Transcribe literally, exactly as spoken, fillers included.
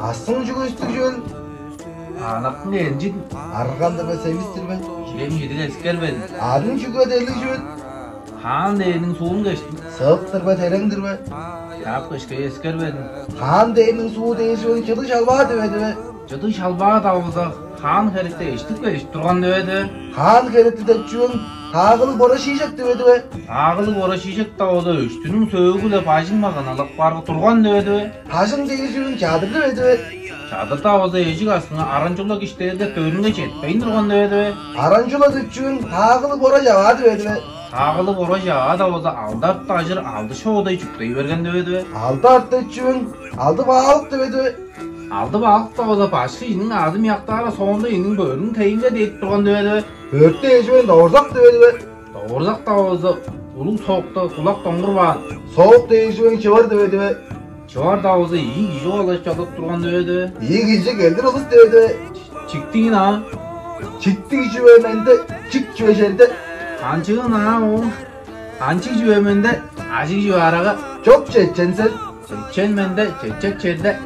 Астың чүге үстүг чүвел? Аныяктың эринчин. Арган-дыр бе, семис-тир бе? Чилем чидиг эскербедим. Адың чүге дерлиг чүвел? Хаан дээрниң суун кештим. Сыык-тыр бе, терең-дир бе? Таап кешкей эскербедим. Хаан дээрниң суу дээр чүвең чыдыг шалбаа диведи бе? Чыдыг шалбаа-даа болза, хаан херекте эштип кээш турган диведи бе? Хаан херекти деп чүвең таагылыг бора шиижек диведи бе? Таагылыг бора шиижек-даа болза, өштүнүң сөөгү-биле бажың-ла каналап баргы турган диведи бе? Бажың дээр чүвең чадыр диведи бе? Чадыр-даа болза, эжик астынга аранчула киштээрге, дөрүнге четпейн турган диведи бе? Аранчула деп чүвең таагылыг бора чаваа диведи бе? Таагылыг бора чаваа-даа болза, алды-арты ажыр алды шоодай чүктей берген диведи бе? Алды-арты деп чүвең алды баалык диведи бе? Алды баалык-даа болза, башкы ийиниң аъды мыяктаарга, соонда ийиниң бөрүн тейинге дедип турган диведи бе? Бөртү дээр чүвең довурзак диведи бе? Довурзак-даа болза, улуг соокта кулак доңгурбаан. Соок дээр чүвең чывар диведи бе? Чывар-даа болза, ийи кижи калаш чадап турган диведи бе? Ийи кижи келдир улус диведи бе? Чиктиин аа. Чиктиг чүве менде, чик чүве черде. Канчыын аа ооң? Канчыг чүве менде, ажыг чүве арага. Чок чечен сен. Чечен менде, чечек черде.